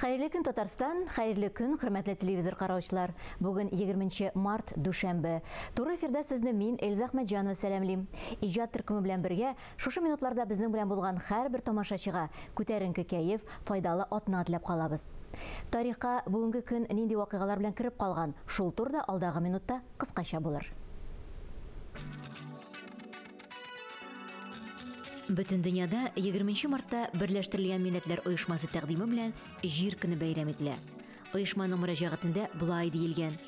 Хәерле көн, Татарстан, хәерле көн, хөрмәтле телевизор караучылар. Бүген 20 март, дүшәмбе. Туры эфирда сезне мин, Эльза Әхмәтҗанова сәламлим. Иҗат төркеме белән бергә шушы минутларда безнең белән булган һәрбер тамашачыга күтәренке кәеф, файдалы атна теләп калабыз. Тарихка бүгенге көн нинди вакыйгалар белән кереп калган, шул турыда алдагы минутта кыскача булыр. Бөтен дөньяда 20 мартта Берләштерелгән Милләтләр Оешмасы тәкъдиме белән Җир көне бәйрәм ителә. Оешманың мөрәҗәгатендә болай диелгән: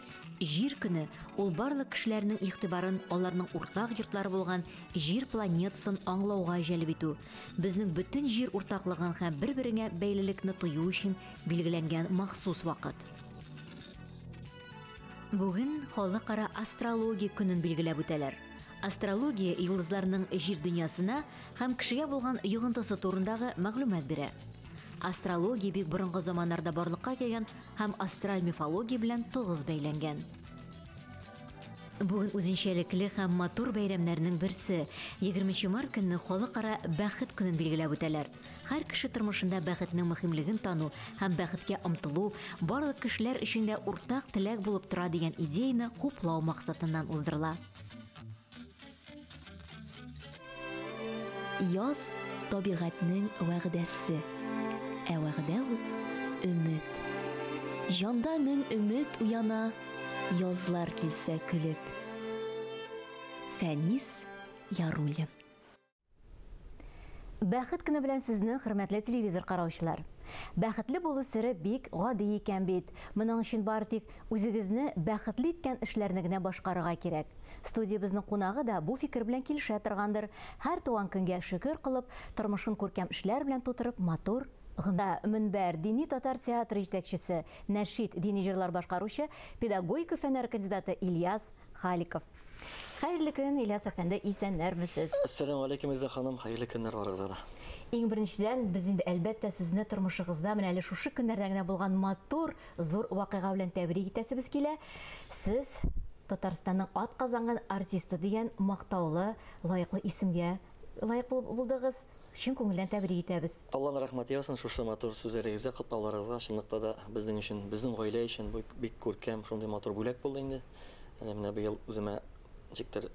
Җир көне ул барлык кешеләрнең игътибарын аларның уртак йортлары булган Җир планетасын аңлауга җәлеп итү, безнең бөтен җир уртаклыгын һәм бер-береңә бәйлелекне тою өчен билгеләнгән махсус вакыт. Бүген Халыкара астрология көнен билгеләп үтәләр. Астрология йолдызларның Җир дөньясына һәм кешегә булган йогынтысы турындагы мәгълүмат бирә. Астрология бик борынгы заманнарда барлыкка килгән һәм астраль мифология белән тыгыз бәйләнгән. Бүген үзенчәлекле һәм матур бәйрәмнәрнең берсе, 20 март көнне Халыкара бәхет көнен билгеләп үтәләр. Һәр кеше тормышында бәхетнең мөһимлеген тану һәм бәхеткә омтылу барлык кешеләр өчен дә уртак теләк булып тора дигән идеяне хуплау максатыннан уздырыла. Яз табигатьнең вәгъдәсе. Ә вәгъдә ул өмет. Җанда мең өмет уяна, язлар килсә көлеп. Фәнис Яруллин. Бәхет көне белән сезне, хөрмәтле телевизор караучылар. Бәхетле булу сере бик гади икән бит. Моның өчен бары тик үзегезне бәхетле иткән эшләрне генә башкарырга кирәк. Студиябезнең кунагы да бу фикер белән килешә торгандыр. Һәр туган көнгә шөкер кылып, тормышын күркәм эшләр белән тутырып, матур гына Мөнбәр дини татар театры җитәкчесе, нәшид дини җырлар башкаручы, педагогика фәннәре кандидаты Ильяс Халиков. Хәерле көн, Ильяс әфәнде, исәннәрмесез? Әссәламү алейкум, Эльза ханым, хәерле көннәр барыгызга да. Иң беренчедән, без инде әлбәттә сезне тормышыгызда менә әле шушы көннәрдә генә булган матур, зур вакыйга белән тәбрик итәсебез килә. Сез Татарстанның атказанган артисты дигән мактаулы, лаеклы исемгә лаек булдыгыз. Чын күңелдән тәбрик итәбез. Алланың рәхмәте яусын шушы матур сүзләрегезгә, котлауларыгызга. Чынлыкта да безнең өчен, безнең гаилә өчен бу бик күркәм, шундый матур бүләк булды инде. Әнә менә быел үземә ничектер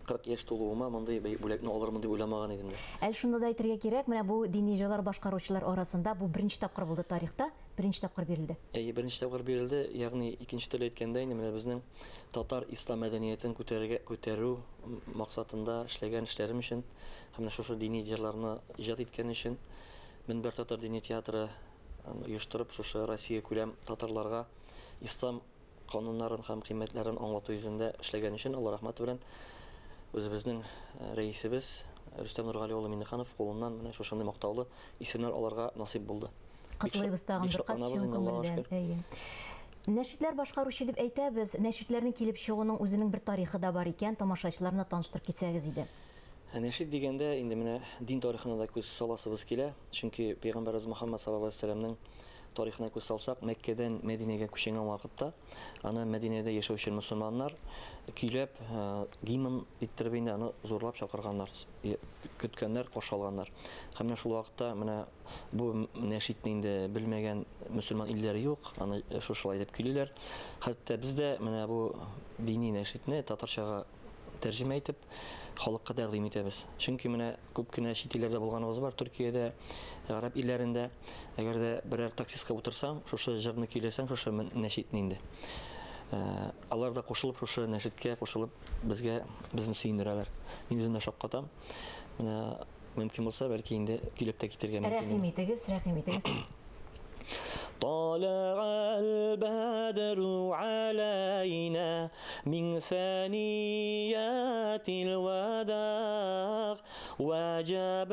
40 яшь тулуыма мондый бүләкне алырмын дип уйламаган идем дә. Әле шуны да әйтергә кирәк, менә бу дини җырлар башкаручылар арасында бу беренче тапкыр булды тарихта, беренче тапкыр бирелде. Әйе, беренче тапкыр бирелде. Ягъни икенче төрле әйткәндә, инде менә безнең татар ислам мәдәниятен күтәрергә, күтәрү максатында эшләгән эшләрем өчен һәм менә шушы дини җырларны иҗат иткән өчен Мөнбәр татар дини театры оештырып, шушы Россия күләм татарларга ислам кануннарын һәм кыйммәтләрен аңлату йөзендә эшләгән өчен Алла рәхмәте белән үзебезнең рәисебез Рөстәм Нургали улы Миңнеханов кулыннан менә шушындый мактаулы исемнәр алырга насыйп булды. Котлыйбыз тагын бер кат чын күңелдән. Әйе. Нәшидләр башкаручы дип әйтәбез. Нәшидләрнең килеп чыгуының үзенең бер тарихы да бар икән. Тамашачыларны таныштырып китсәгез иде. Нәшид дигәндә инде менә дин тарихына да күз саласыбыз килә. Чөнки пәйгамбәребез Мөхәммәд саллаллаһу алейһи вәсәлләмнең тарихына күз салсак, Мәккәдән Мәдинәгә күченгән вакытта, аны Мәдинәдә яшәүче мөселманнар көйләп, гимн иттереп инде аны зурлап чакырганнар, көткәннәр, каршы алганнар. Һәм менә шул вакытта менә бу нәшидне инде белмәгән мөселман илләре юк, аны шушылай дип көйлиләр. Хәтта без дә менә бу дини нәшидне татарчага тәрҗемә итеп, халыкка тәкъдим итәбез. Чөнки менә күп кенә чит илләрдә булганыбыз бар, Төркиядә, гарәп илләрендә. Әгәр дә берәр таксистка утырсаң, шушы җырны көйләсәң, шушы нәшидне инде. Алар да кушылып, шушы нәшидкә кушылып, безгә, безне сөендерәләр. Мин үзем дә шаккатам. Менә мөмкин булса, бәлки инде көйләп тә китергә мөмкин. Рәхим итегез, рәхим итегез. طلع البدر علينا من ثنيات الوداع وجب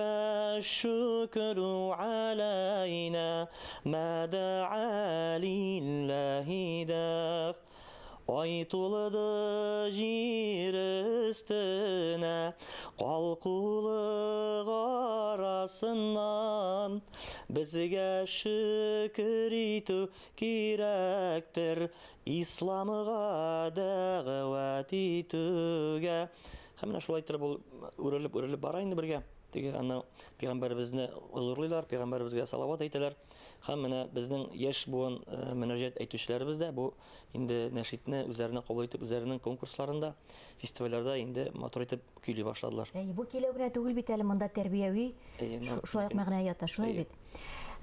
الشكر علينا ما دعا لله داع Ай тулды җир өстенә, калкулык арасыннан. Безгә шөкер итү кирәктер, исламга дәгъват итүгә. Һәм менә шулай иттереп ул үрелеп-үрелеп бара инде бергә. Теге аны пәйгамбәребезне зурлыйлар, пәйгамбәребезгә салават әйтәләр. Һәм менә безнең яшь буын мөнәҗәт әйтүчеләребез дә бу инде нәшидне үзләренә кабул итеп, үзләренең конкурсларында, фестивальләрдә инде матур итеп көйли башладылар. Әй, бу көйләү генә түгел бит әле, монда тәрбияви шулай ук мәгънә ята, шулай бит.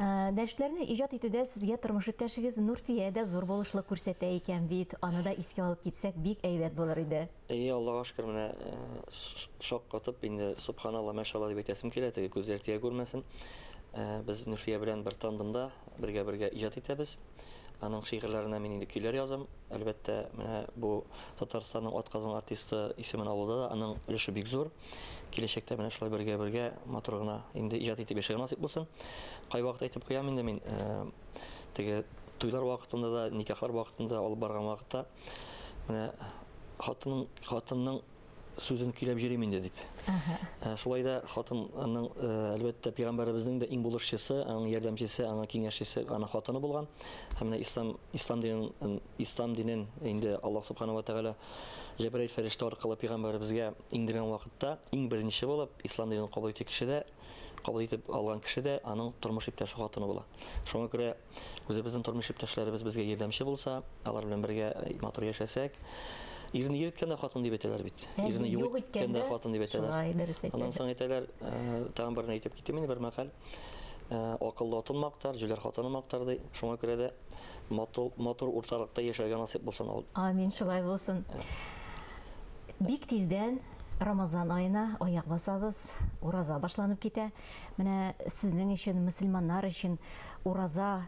Нәшидләрне иҗат итүдә сезгә тормыш иптәшегез Нурфия дә зур булышлык күрсәтә икән бит. Аны да искә алып китсәк, бик әйбәт булыр иде. Әйе, Аллага шөкер, менә шаккатып инде субханалла, машалла дип әйтәсем килә, теге күзләр тия күрмәсен. Без Нурфия белән бер тандемда бергә-бергә иҗат итәбез. Аның шигырьләренә мин инде көйләр язам. Әлбәттә, менә бу Татарстанның атказанган артисты исемен алуда да аның өлеше бик зур. Киләчәктә менә шулай бергә-бергә матур гына инде иҗат итеп яшәргә насыйп булсын. Кайвакыт әйтеп куям инде мин, теге туйлар вакытында да, никахлар вакытында алып барган вакытта менә хатынның сүзен көйләп йөрим инде дип. Шулай да хатынның, әлбәттә, пәйгамбәребезнең дә иң булышчысы, аның ярдәмчесе, аның киңәшчесе, аның хатыны булган. Һәм менә ислам динен инде Аллаһ субхана ва тәгалә Җәбраил фәрештә аркылы пәйгамбәребезгә иңдергән вакытта иң беренче булып ислам динен кабул иткән кеше дә, кабул итеп алган кеше дә аның тормыш иптәше хатыны була. Шуңа күрә үзебезнең тормыш иптәшләребез безгә ярдәмче булса, алар белән бергә матур яшәсәк, ирне иреткәндә хатын дип әйтәләр бит. Ирне юк иткәндә хатын дип әйтәләр. Шулай, дөрес әйтәләр. Аннан соң әйтәләр, тагын берне әйтеп китим инде, бер мәкаль. Акыллы атын мактар, җүләр хатыны мактар ди. Шуңа күрә дә матур урталыкта яшәргә насыйп булсын. Амин, шулай булсын. Бик тиздән Рамазан аена аяк басабыз, ураза башланып китә. Менә сезнең өчен, мөселманнар өчен ураза,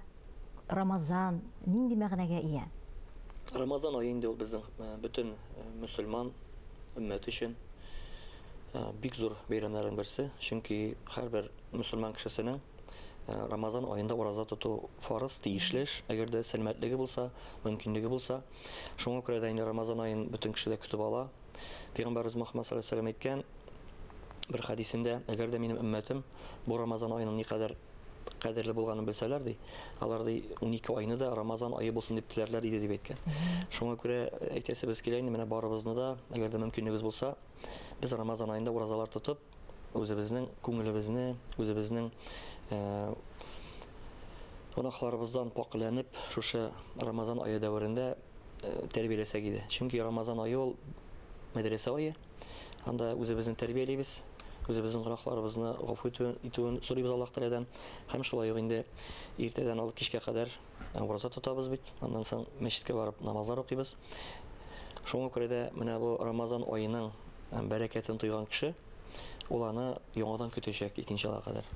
Рамазан нинди мәгънәгә ия? Рамазан ае инде ул безнең бөтен мөселман өммәте өчен бик зур бәйрәмнәрнең берсе. Чөнки һәрбер мөселман кешесенең Рамазан аенда ураза тоту фарыз, тиешле эш, әгәр дә сәламәтлеге булса, мөмкинлеге булса. Шуңа күрә дә инде Рамазан аен бөтен кеше дә көтеп ала. Пәйгамбәребез Мөхәммәд саллаллаһу алейһи ва сәлләм әйткән бер хәдисендә, әгәр дә минем өммәтем бу Рамазан аеның никадәр кадерле булганын белсәләр ди, алар ди 12 айны да Рамазан ае булсын дип теләрләр иде дип әйткән. Шуңа күрә әйтәсебез килә инде, менә барыбызны да, әгәр дә мөмкинлегебез булса, без Рамазан аенда уразалар тотып, үзебезнең күңелебезне, үзебезнең гөнаһларыбыздан пакьләнеп, шушы Рамазан ае дәверендә тәрбияләсәк иде. Чөнки Рамазан ае ул мәдрәсә ае. Анда үзебезне тәрбиялибез, үзебезнең гөнаһларыбызны гафу итүен сорыйбыз Аллаһ Тәгаләдән. Һәм шулай ук инде иртәдән алып кичкә кадәр ураза тотабыз бит. Аннан соң мәчеткә барып намазлар укыйбыз. Шуңа күрә дә менә бу Рамазан аеның бәрәкәтен тойган кеше ул аны яңадан көтәчәк икенче елга кадәр.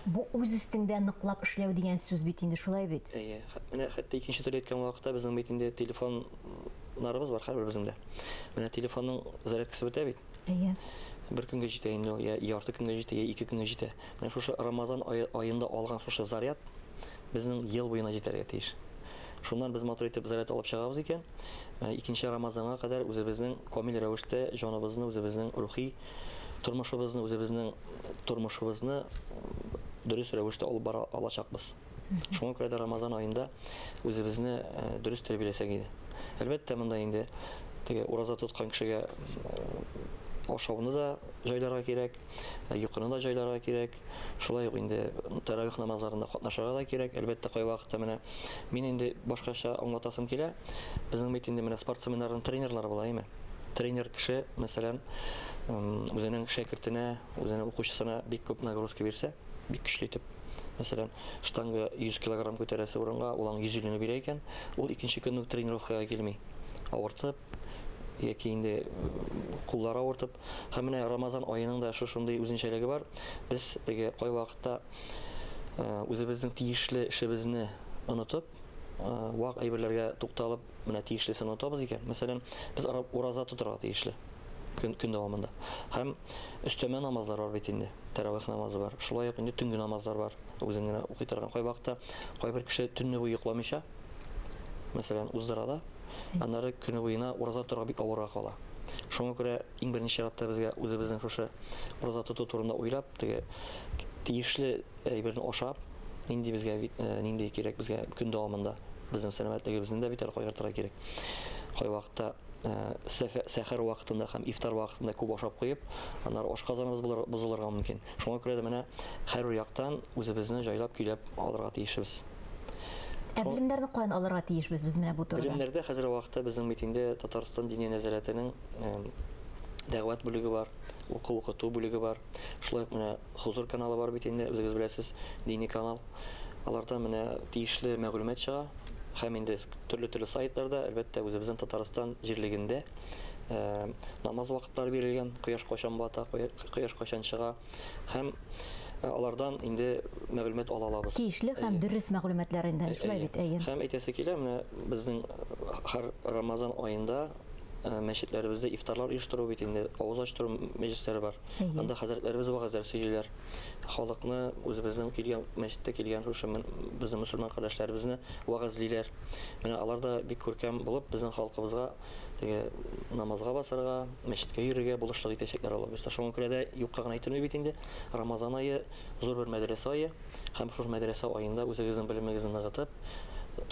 Бу үз өстеңдә ныклап эшләү дигән сүз бит инде, шулай бит? Әйе, менә хәтта икенче төрле әйткән вакытта безнең бит инде телефоннарыбыз бар һәрберебезнең дә. Менә телефонның зарядкасы бетә бит. Әйе. Бер көнгә җитә инде ул, я ярты көнгә җитә, я ике көнгә җитә. Менә шушы Рамазан аенда алган шушы заряд безнең ел буена җитәргә тиеш. Шуннан без матур итеп заряд алып чыгабыз икән, икенче Рамазанга кадәр үзебезнең камил рәвештә җаныбызны, үзебезнең рухи тормышыбызны, үзебезнең тормышыбызны дөрес рәвештә алып бара алачакбыз. Шуңа күрә дә Рамазан аенда үзебезне дөрес тәрбияләсәк иде. Әлбәттә, монда инде теге ураза тоткан кешегә ашауны да җайларга кирәк, йокыны да җайларга кирәк, шулай ук инде таравих намазларында катнашырга да кирәк. Әлбәттә, кайвакытта менә мин инде башкача аңлатасым килә. Безнең бит инде менә спортсменнарның тренерлары була, әйме? Тренер кеше, мәсәлән, үзенең шәкертенә, үзенең укучысына бик күп нагрузка бирсә, бик көчле итеп, мәсәлән, штанга 100 килограмм күтәрәсе урынга ул аңа 150 бирә икән, ул икенче көнне үк тренировкага килми. Авыртып, яки инде куллары авыртып. Һәм менә Рамазан аеның да шушындый үзенчәлеге бар. Без теге кайвакытта үзебезнең тиешле эшебезне онытып, вак әйберләргә тукталып, менә тиешлесен онытабыз икән. Мәсәлән, без ураза тотарга тиешле көн дәвамында. Һәм өстәмә намазлар бар бит инде. Тәравих намазы бар. Шулай ук инде төнге намазлар бар. Үзең генә укый торган. Кайвакытта кайбер кеше төнне буе йокламыйча, мәсәлән, уздыра да, аннары көне буена ураза тотарга бик авырга кала. Шуңа күрә иң беренче чиратта безгә үзебезнең шушы ураза тоту турында уйлап, теге тиешле әйберне ашап, Нинди безгә нинди кирәк безгә көн дәвамында безнең сәламәтлегебезне дә бит әле кайгыртырга кирәк. Кайвакытта сәхәр вакытында һәм ифтар вакытында күп ашап куеп, аннары ашказаныбыз бозылырга мөмкин. Шуңа күрә дә менә һәрбер яктан үзебезне җайлап көйләп алырга тиешбез. Ә белемнәрне каян алырга тиешбез без менә бу турыда? Белемнәрдә хәзерге вакытта безнең бит инде Татарстан Диния нәзарәтенең дәгъват бүлеге бар, уку укыту бүлеге бар. Шулай ук менә Хузур каналы бар бит инде, үзегез беләсез, дини канал. Аларда менә тиешле мәгълүмат чыга. Һәм инде төрле-төрле сайтларда, әлбәттә, үзебезнең Татарстан җирлегендә намаз вакытлары бирелгән, кояш кайчан бата, кояш кайчан чыга. Һәм алардан инде мәгълүмат ала алабыз. Тиешле һәм дөрес мәгълүматлар инде, шулай бит, әйе. Һәм әйтәсе килә, менә безнең һәр Рамазан аенда мәчетләребездә ифтарлар оештыру бит инде, авыз ачтыру мәҗлесләре бар. Анда хәзрәтләребез вәгазьләр сөйлиләр. Халыкны үзебезнең килгән мәчеттә килгән шушы безнең мөселман кардәшләребезне вәгазьлиләр. Менә алар да бик күркәм булып безнең халкыбызга теге намазга басарга, мәчеткә йөрергә булышлык итәчәкләр алар. Без шуңа күрә дә юкка гына әйтелми бит инде. Рамазан ае зур бер мәдрәсә ае һәм шул мәдрәсә аенда үзегезнең белемегезне ныгытып,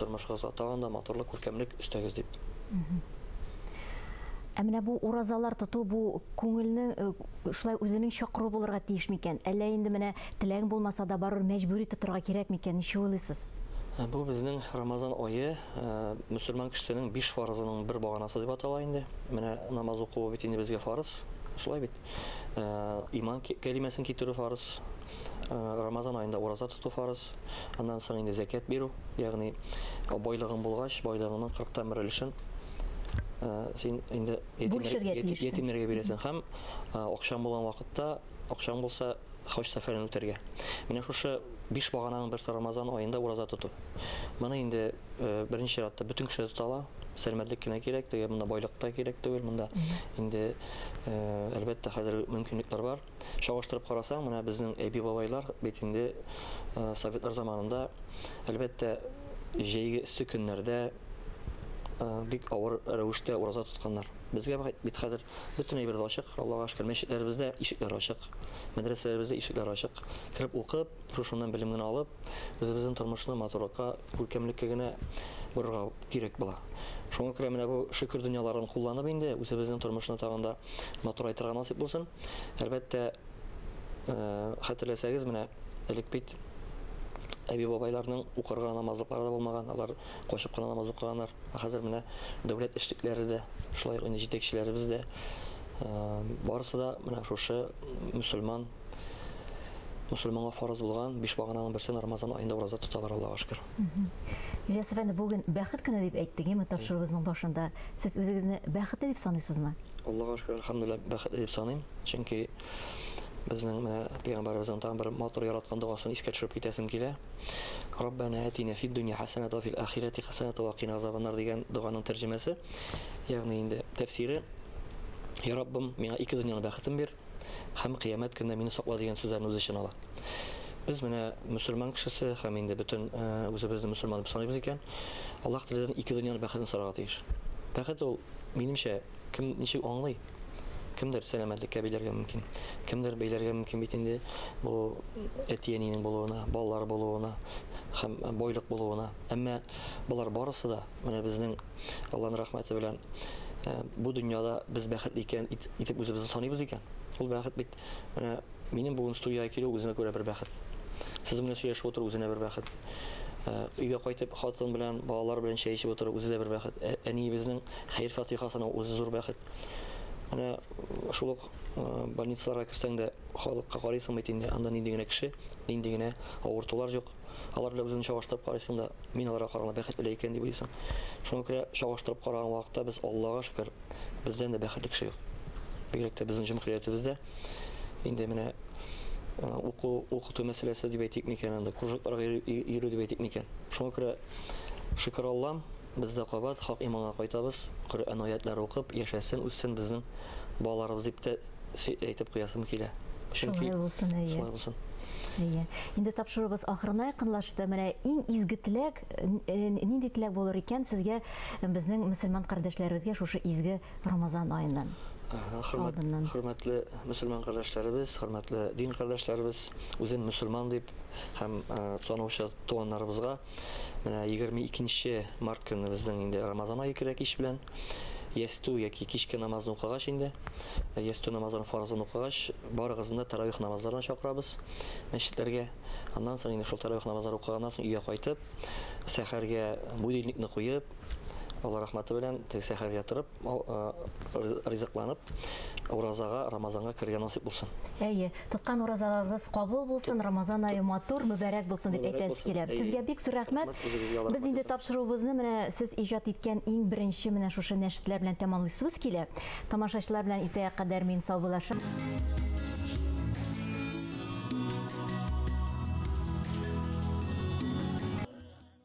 тормышыгызга тагын да матурлык, күркәмлек өстәгез дип. Ә менә бу уразалар тоту, бу күңелнең шулай үзенең чакыруы булырга тиеш микән? Әллә инде менә теләгең булмаса да барыбер мәҗбүри тотырга кирәк микән? Ничек уйлыйсыз? Бу безнең Рамазан ае мөселман кешесенең 5 фарызының бер баганасы дип атала инде. Менә намаз укуы бит инде безгә фарыз, шулай бит. Иман кәлимәсен китерү фарыз, Рамазан аенда ураза тоту фарыз, аннан соң инде зәкят бирү, ягъни байлыгың булгач, байлыгыңның 40-тан бер өлешен син инде ятимнәргә бирәсең һәм акчаң булган вакытта, акчаң булса, хаҗ сәфәрен үтәргә. Менә шушы 5 багананың берсе Рамазан аенда ураза тоту. Моны инде беренче чиратта бөтен кеше тота ала. Сәламәтлек кенә кирәк, теге монда байлык та кирәк түгел, монда инде әлбәттә хәзер мөмкинлекләр бар. Чагыштырып карасаң, менә безнең әби-бабайлар бит инде советлар заманында әлбәттә җәйге эссе көннәрдә бик авыр рәвештә ураза тотканнар. Безгә бит хәзер бөтен әйбер дә ачык, Аллага шөкер, мәчетләребездә ишекләр ачык, мәдрәсәләребездә ишекләр ачык. Кереп укып, шушыннан белем генә алып, үзебезнең тормышны матурлыкка, күркәмлеккә генә борырга кирәк була. Шуңа күрә менә бу шөкер дөньяларын кулланып инде үзебезнең тормышны тагын да матурайтырга насыйп булсын. Әлбәттә, хәтерләсәгез, менә элек бит әби-бабайларның укырга намазлыклары да булмаган, алар качып кына намаз укыганнар. Хәзер менә дәүләт эшлекләре дә, шулай ук инде җитәкчеләребез дә, барысы да менә шушы мөселманга фарыз булган 5 багананың берсен Рамазан аенда ураза тоталар, Аллага шөкер. Ильяс әфәнде, бүген бәхет көне дип әйттек, әйме, тапшыруыбызның башында. Сез үзегезне бәхетле дип саныйсызмы? Аллага шөкер, әлхәмдүлилләһ, бәхетле дип саныйм. Чөнки безнең менә пәйгамбәребезнең тагын бер матур яраткан догасын искә төшереп китәсем килә. Раббана атина фид дөнья хасаната ва фил ахирати хасаната ва кина азабаннар дигән доганың тәрҗемәсе, ягъни инде тәфсире: Я Раббым, миңа ике дөньяның бәхетен бир һәм кыямәт көнендә мине сакла дигән сүзләрне үз эченә ала. Без менә мөселман кешесе һәм инде бөтен үзебезне мөселман дип саныйбыз икән, Аллаһ Тәгаләдән ике дөньяның бәхетен сорарга тиеш. Бәхет ул, минемчә, кем ничек аңлый? Кемдер сәламәтлеккә бәйләргә мөмкин, кемдер бәйләргә мөмкин бит инде бу әти-әнинең булуына, балалар булуына һәм байлык булуына. Әмма болар барысы да менә безнең Аллаһның рәхмәте белән бу дөньяда без бәхетле икән итеп үзебезне саныйбыз икән. Ул бәхет бит менә минем бүген студиягә килү үзенә күрә бер бәхет. Сезнең белән сөйләшеп утыру үзенә бер бәхет. Өйгә кайтып хатын белән, балалар белән чәй эчеп утыру үзе дә бер бәхет. Әниебезнең хәер фатихасын алу үзе зур бәхет. Менә шул ук больницаларга керсәң дә халыкка карыйсың бит инде, анда нинди генә кеше, нинди генә авыртулар юк. Алар белән үзеңне чагыштырып карыйсың да, мин аларга караганда бәхетле икән дип уйлыйсың. Шуңа күрә чагыштырып караган вакытта без Аллага шөкер, бездән дә бәхетле кеше юк. Бигрәк тә безнең җөмһүриятебездә инде менә уку, укыту мәсьәләсе дип әйтик микән, анда кружокларга йөрү дип әйтик микән. Шуңа күрә шөкер Аллам, без дә кабат хак иманга кайтабыз, Коръән аятлары укып, яшәсен, үссен безнең балаларыбыз дип тә әйтеп куясым килә. Чөнки Шулай булсын, әйе. Шулай булсын. Әйе. Инде тапшыруыбыз ахырына якынлашты. Менә иң изге теләк, нинди теләк булыр икән сезгә, безнең мөселман кардәшләребезгә шушы изге Рамазан аеннан? Хөрмәт, хөрмәтле мөселман кардәшләребез, хөрмәтле дин кардәшләребез, үзен мөселман дип һәм санаучы туганнарыбызга менә 22 март көнне безнең инде Рамазан ае керә кич белән. Ястү яки кичке намазны укыгач инде, ястү намазының фарызын укыгач, барыгызны да таравих намазларына чакырабыз мәчетләргә. Аннан соң инде шул таравих намазлары укыганнан соң өйгә кайтып, сәхәргә будильникны куеп, Алла рәхмәте белән теге сәхәргә торып, ризыкланып, уразага, Рамазанга керергә насыйп булсын. Әйе, тоткан уразаларыбыз кабул булсын, Рамазан ае матур, мөбарәк булсын дип әйтәсе килә. Сезгә бик зур рәхмәт. Без инде тапшыруыбызны менә сез иҗат иткән иң беренче менә шушы нәшидләр белән тәмамлыйсыбыз килә. Тамашачылар белән иртәгә кадәр мин саубуллашам.